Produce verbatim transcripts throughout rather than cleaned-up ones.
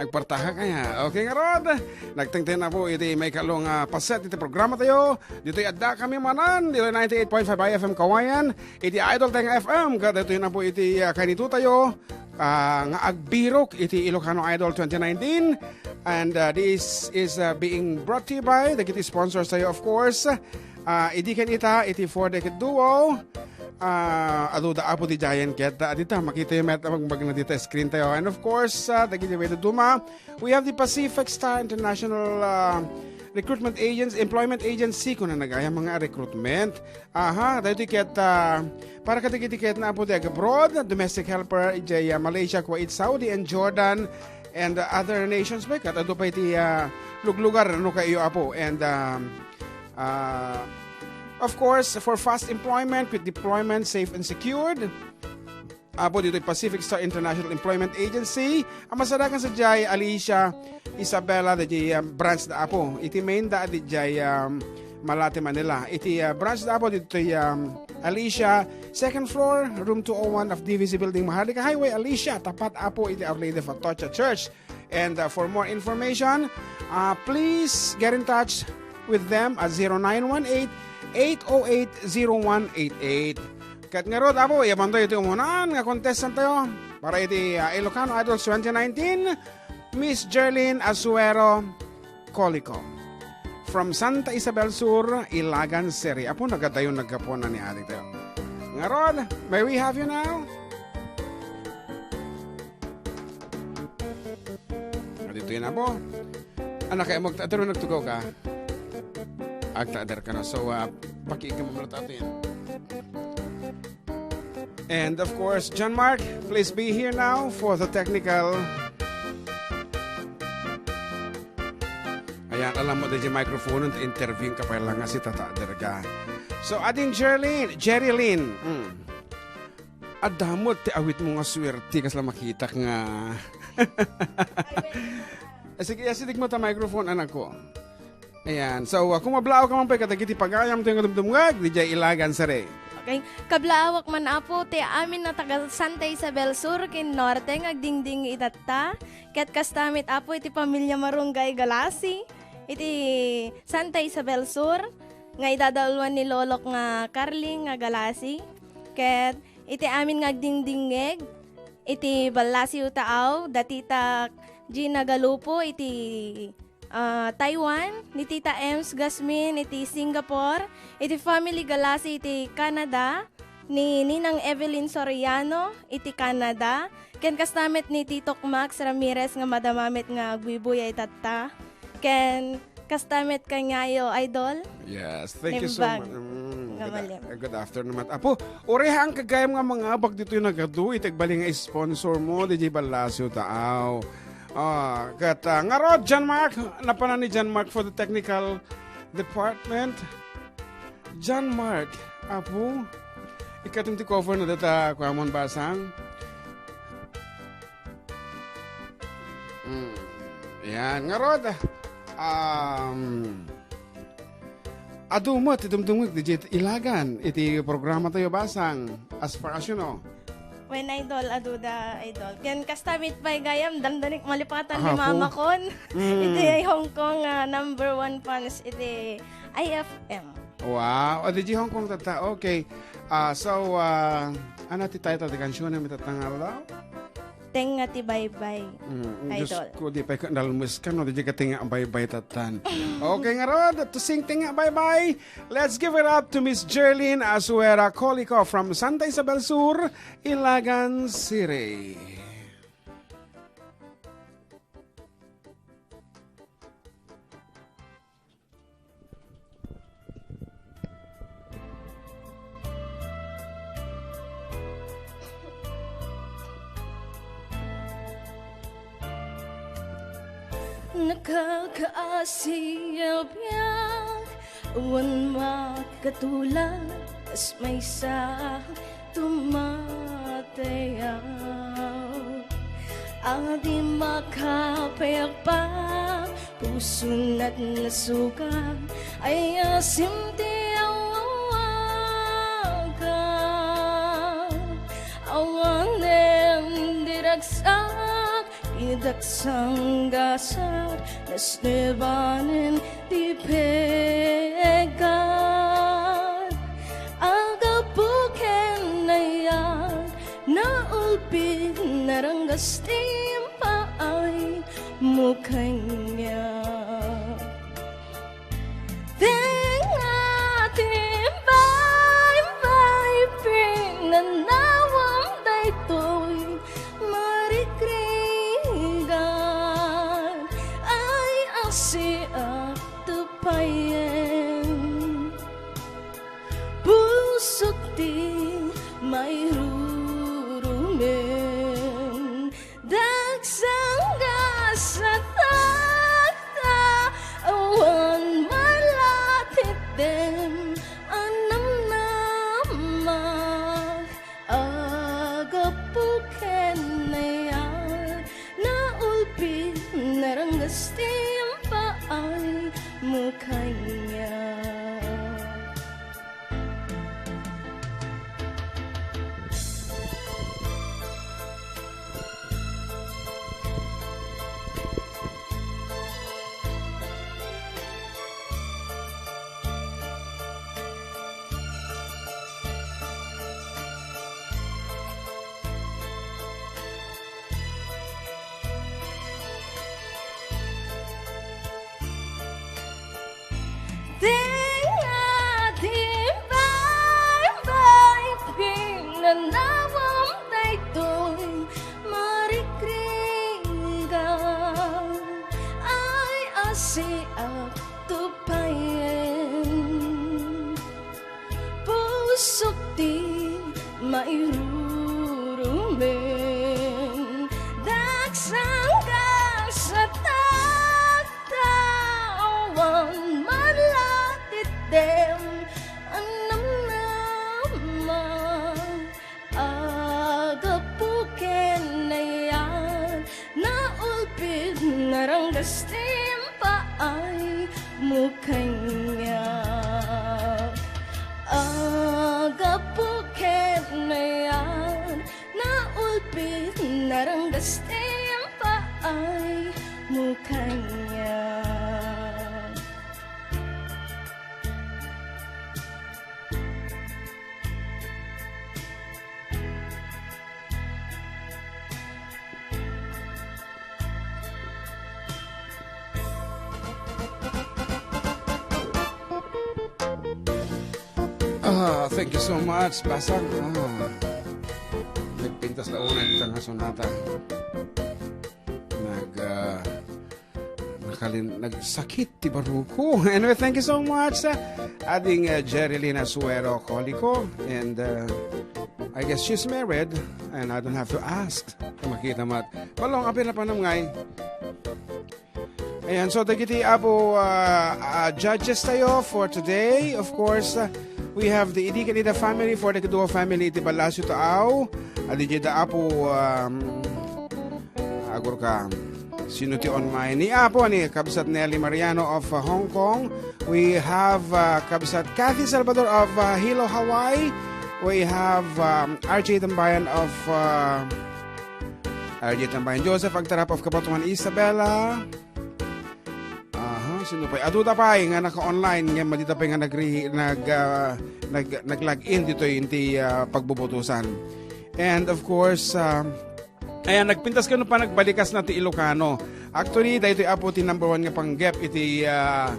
Agpartaka kaya. Okay, ngarud, nagtengteng na po iti maikalo nga paset iti programa tayo. Ditoy adda kami manan, ditoy ninety-eight point five I F M Kawayan, iti Idol Tenga F M, ket ditoy na po iti, ah, kanito tayo, ah, nga agbirok iti Ilocano Idol twenty nineteen. And, ah, this is, ah, being brought to you by dagiti sponsors tayo, of course. Ah, idi ken ita, iti four-decade duo. Ah, adu da Apo di Giant ket, ah, dita, makita met ang magna dita screen tayo. And of course, ah, dagiti way duma, we have the Pacific Star International, ah, Recruitment Agents, Employment Agency, kuna nagaya mga recruitment. Aha, dagiti ket, ah, para kadagiti ket na Apo di abroad, domestic helper, ijay, ah, Malaysia, Kuwait, Saudi, and Jordan, and, ah, other nations, may ket adu pa iti, ah, luglugar, no, kayo, Apo. And, um, Ah, of course, for fast employment, quick deployment, safe and secured. Apo ditoy Pacific Star International Employment Agency, ang masarakan sa jay Alicia Isabela, da jay, um, branch da Apo. Iti main da di jay, um, Malate, Manila. Iti, uh, branch da Apo ditoy, um, Alicia, second floor, room two oh one of D V C Building, Maharlika Highway, Alicia, tapat Apo iti Our Lady of Atocha Church. And, uh, for more information, uh, please get in touch with them at zero nine one eight, eight oh eight, zero one eight eight. Ket ngarud, Apo, iyabantayo iti umunan nga contestant tayo para iti, uh, Ilocano Idols twenty nineteen, Miss Jerlyn Asuero Colico from Santa Isabel Sur, Ilagan City. Apo, nagadayon naggapuan na ni Adi tayo. Ngarud, may we have you now? Dito yun, Apo. Anak, kaya magtader, nagtugaw ka? Agtader ka na. So, uh, pakiigam mo muna tayo yan. And of course, John Mark, please be here now for the technical. Ayan, alam mo, di microphone, interview ka pa lang nga si Tata Derga. So, ading Jerlyn, Jerry Lynn. Hmm. Adda met ti awit mo nga swerte, kasla makitak nga. Sige, asidig mo ta microphone, anak ko. Ayan. So, uh, kung mablaaw ka man pay kadagiti pagayam tayo nga dumdumngeg, di jay Ilagan Sare. Okay. Kablaawak man, Apo, ti amin a taga Santa Isabel Sur ken Norte nga agdingding itatta. Ket kasta met, Apo, iti pamilia Marunggay Galasi, iti Santa Isabel Sur, nga idadauluan ni Lolok nga Carling nga Galasi. Ket iti amin nga agdingdingngeg, iti Ballasio Taaw, da Tita Gina Galupo iti, ah, Taiwan, ni Tita Ems Gasmin iti Singapore, iti family Galasi iti Canada, ni Ninang Evelyn Soriano iti Canada, ken kasta met ni Titok Max Ramirez nga madama met nga agbuybuya itatta. Ken kasta met kaniayo, Idol. Yes, thank you so Nembang much. Mm, nga good a-, malim. Good afternoon, mat-, Apo, uray haan kagayam nga mangabak ditoy nagadu, iti agbalin nga sponsor mo, di jay Ballasio Taaw. Ah, ket, ah, ngarud, John Mark, napanan ni John Mark for the technical department. John Mark, Apo, ikatum ti cover na data, kuamon basang. Mm. Yan, ngarud, um, adu met ti dumdumngeg, di jay Ilagan, iti programa tayo basang, as far as you know. Wen, Idol, adu da, Idol. Ken kasta met pay gayam, dandanik malipatan ni Apo. Mamakon. Mm. Iti Hong Kong, ah, number one fans iti I F M. Wow. O, di jay Hong Kong tatta. Okay. Ah, so, ah, ano ti title ti kansion a itatta ngarud? Tengnga ti Baybay, Mm, Diyos Idol. Ko, di pay ka nalmes ka, no? Di jay ka tengnga baybay tattan. Okay, ngarud, to sing Tengnga Baybay, let's give it up to Miss Jerlyn Asuera Colico from Santa Isabel Sur, Ilagan City. Nakakaasi a biag, awan makatulad, kas maysa tumatayaw. A di makapayagpag, puson at nasuka, ay asim ti awawaga. Awanen di ragsak, Daksanggasat, nasnebanen ti pegar. Agapuken nayar, naulpit naranggas ti impaay mo kaniak. Tengnga ti baybay, pinanawam daytoy marikrigat. Ay, asiak ti payen. Pusok ti mairurumen. Daksanggasatak ta awan malatitem a namnamak. Agapuken nayar, naulpit naranggas ti impaay mo kaniak. Tengnga ti baybay, pinanawam daytoy marikrigat. Ay, asiak ti payen. Pusok ti mairurumen. Daksanggasatak ta awan malatitem a namnamak. Agapuken nayar, naulpit naranggas ti impaay mo kaniak. Agapuken nayar, naulpit naranggas ti impaay mo kaniak. Ah, thank you so much, Basang. Ah, nagpintas na una dito nga sonata. Nag, ah, nakalin-, nagsakit ti baruko. Anyway, thank you so much, ah, ading, ah, Jerilyn Asuero Colico. And, ah, I guess she's married, and I don't have to ask. Makita mat. Balong, apil na panamngay. Ayan, so dagiti apo, ah, ah, judges tayo for today. Of course, ah, we have the Idigan Ida family for the Kedua family iti Balasio Taaw. Adi da apo, um, agur ka. Sino ti on my ni apo ni Kabsat Nelly Mariano of, uh, Hong Kong. We have, uh, Kabsat Kathy Salvador of, uh, Hilo, Hawaii. We have, um, R J Tambayan of, uh, R J Tambayan Joseph Agtarap of Kabatuan Isabela. Aha, sino pay? Adu da pay nga naka-online, nga madi da pay nga nagri-, nag, ah, nag, nag-log in ditoy inti, ah, pagbubutusan. And of course, ah, ayan, nagpintas kano pa nagbalikas na ti Ilocano. Actually, daytoy apo ti number one nga panggep iti, ah,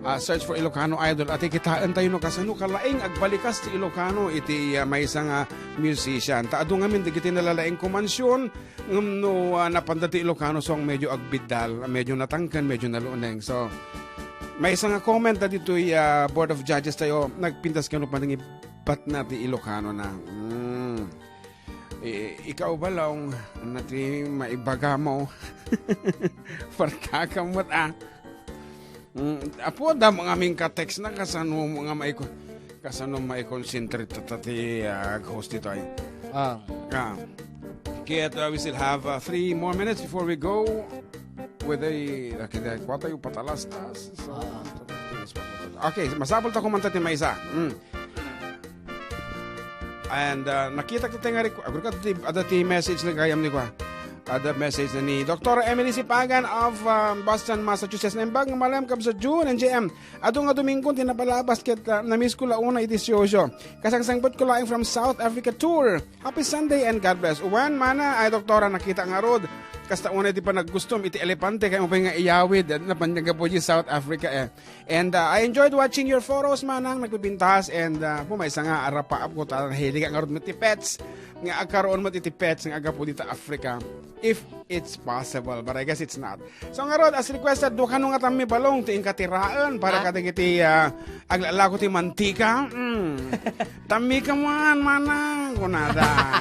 ah, search for Ilocano Idol. Ati kitaen tayo no kasano kalaing agbalikas ti Ilocano iti, ah, maysa nga musician. Ta adu ngamin dagiti nalalaing kumansion, ngem no, ah, napanda ti Ilocano song medyo agbiddal, medyo natangken, medyo naluneng. So, maysa nga comment na ditoy, ah, Board of Judges tayo, nagpintas kano panangibat na ti Ilocano na. Mm. I-, ikaw, Balong, na ti maibaga mo. Partakam met, ah. Mm, apo, da mga mingka-text na, kasano mo nga maiko-, kasano maikonsentrate ta ti, ah, host dito ay. Ah. Ah. Kaya, uh, we still have, uh, three more minutes before we go with the, okay, the, what are you, patalastas? Ah. Okay, masapul ta kumanta ti maysa. Mm. And, uh, nakita kita nga requ-, agur ka ti, ada ti message na gayam ni kwa. Ada message na ni Doktor Emily Sipagan of, um, Boston, Massachusetts. Naimbag nga malem, Kabsat June and J M. Adu nga Domingo ti napalabas ket, uh, namisko la unay iti siosio. Kasangsangbutko laeng from South Africa tour. Happy Sunday and God bless. Wen, mana, ay, doktora, nakita ngarud. Kasta unay ti panaggustom iti elepante, kayatmo pay nga iyawid. Napanyag gapu di South Africa, eh. And, uh, I enjoyed watching your photos, manang, nagpipintas, and, uh, pumaysa nga arapaap ko ta, nahilig ngarud met ti pets, nga agkaroon met iti pets nga aggapu dita Africa, if it's possible, but I guess it's not. So, ngarud, as requested, dua kano nga tammi balong ti inkatiraen para Ah? kadagiti, uh, aglalako ti mantika. Mm. Tammi ka man, manang, kunada.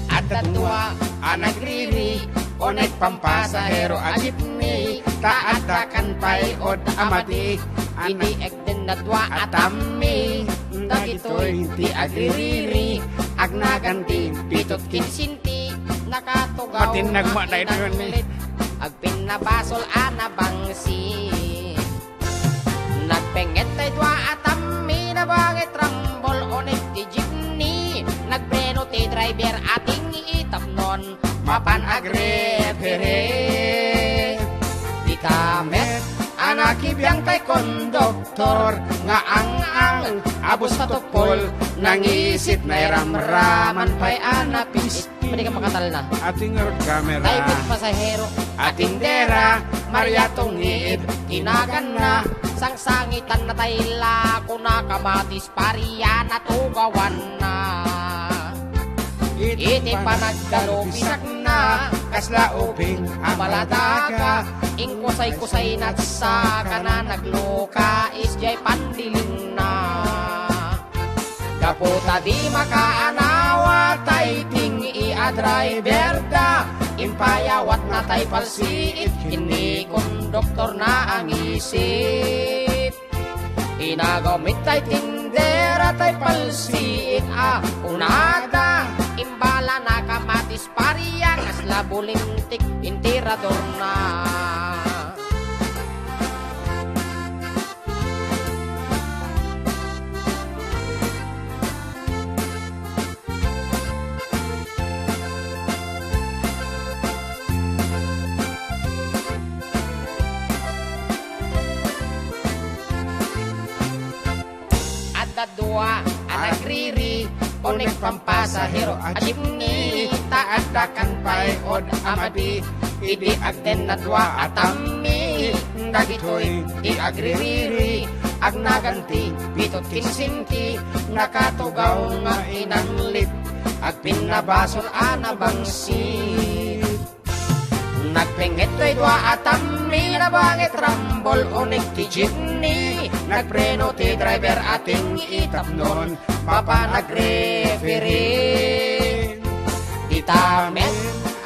Adda dua a nagriri, unik pampasahero a jeepney, ta adda kan pay-od a madi. Idi agdenna dua a tammi, dagitoy ti agririri, agnagan ti pito't kinsinti, nakatugaw Matinag nga ma daytoy ni. Inanglit, agpinnabasol a nabangsit. Nagpenget tay dua a tammi, nabangit rambol, unik ti jeepney. Nagpreno ti driver a ting-i tapnon mapan agrepere. Dita met a nakibiang tay konduktor nga ang-ang a bus a tupol, nangisit, nairamraman pay a napis Pwede ka makatalna. Ati ngarud kamera. Tay met pasahero, atindera, Maria Tungiib, inaganna, sangsangitanna tay lakona, kamatis paria, natugawanna. Iti panagdalupisakna, kasla ubing a maladaga, inkusay-kusayna sakana, nagluka, isdiay pandilinna. Gapu ta di makaanawa tay ting-i a driverda, impayawatna tay palsiit ken ni konduktorna a ngisit. Inagawmi tay tindera tay palsiit a kunada, imbalana kamatis paria, kasla bulintik iti radorna. Adda dua a nagriri, unik pampasahero a jeepney, ta adda kan pay-od a madi. Idi agtenna dua a tammi, dagitoy ti agririri, agnagan ti pito't kinsinti, nakatugaw nga inanglit, agpinnabasol a nabangsit. Nagpenget toy dua a tammi, nabangit rambol, unik ti jeepney. Nagpreno ti driver a ting-i tapnon mapan agrefere. Dita met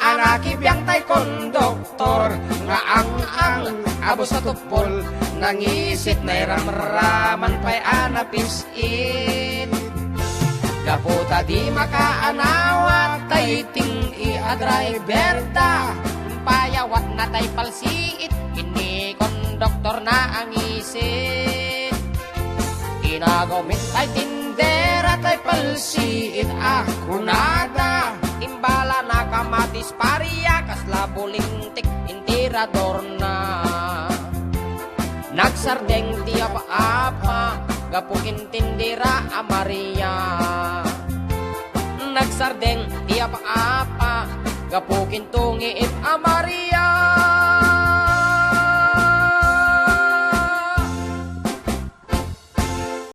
a nakibiang tay konduktor nga ang-ang a bus a tupol, nangisit, nairamraman pay a napis-it. Gapu ta di makaanawa tay ting-i a driverda, payawatna tay palsiit ken ni konduktorna a ngisit. Inagawmi tay tindera tay palsiit a kunada, imbalana kamatis paria, kasla bulintik iti radorna. Nagsardeng ti apa-apa gapu ken tindera a Maria. Nagsardeng ti apa-apa gapu ken tungiib a Maria.